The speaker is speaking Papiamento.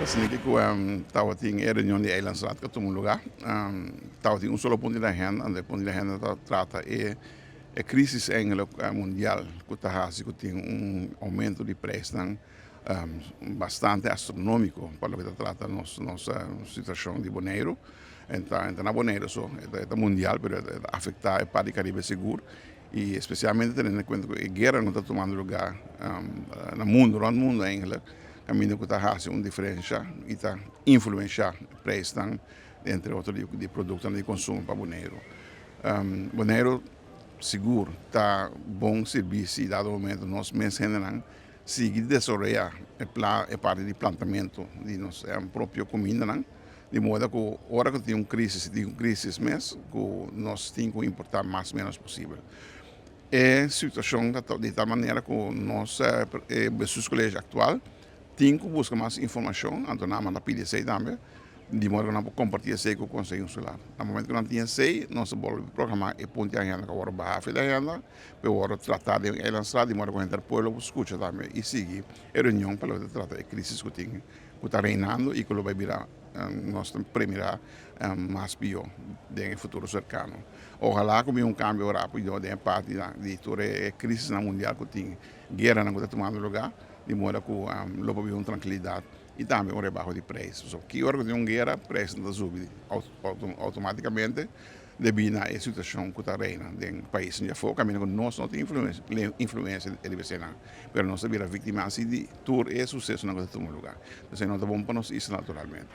Asina ku tabatin e reunion di Eilandsraad ku a tuma lugá. Tabatin un solo punto di agenda, e punto di agenda ta trata e krísis eigenlijk mundial ku ta hasi ku tin un oumento di preisnan bastante astronómiko pa loke ta trata nos situashon di Boneiru. E ta na Boneiru so, e ta mundial, pero e ta afektá e parti Karibe sigur. I spesialmente teniendo en kuenta ku e guera ku ta tumando lugá na mundu, rònt mundu eigenlijk, kaminda ku ta hasi un diferensia i ta influensiá preisnan, entre otro di produktonan di konsumo pa Boneiru. Boneiru sigur ta bon servisio dado momento nos mes hendenan sigui desaroyá e parti di plantamentu di nos propio kumindanan, di moda ku ora ku tin un krísis, tin un krísis mes, ku nos tin ku importá mas ménos posibel. E situashon ta di tal manera ku nos bestuurscollege aktual tin ku buska mas informashon, anto nan a manda pidi esei tambe, di moda ku nan por kompartí esei ku Konseho Insular. Na momento ku nan tin esei, nos ta bolbe programá e punto di agenda ku a wòrdu baha for di agenda, pa wòrdu tratá den Eilandsraad, di moda ku henter pueblo por skucha tambe i sigui e reunion pa loke ta trata e krísis ku tin ku ta reinando i ku lo bai bira, nos ta premirá, mas pió den e futuro serkano. Ohalá ku bin un kambio rápido den e parti di tur e krísisnan mundial ku tin, gueranan ku ta tumando lugá, di moda ku lo por bin un trankilidat i tambe un rebaho di preis. So, ki ora ku tin un guera, preisnan ta subi outomátikamente debí na e situashon ku ta reina den paisnan di afó, kaminda ku nos no tin influensia riba eseinan, pero nos ta bira víktima así di tur e susesonan ku ta tuma lugá. Entonces no ta bon pa nos isla, naturalmente.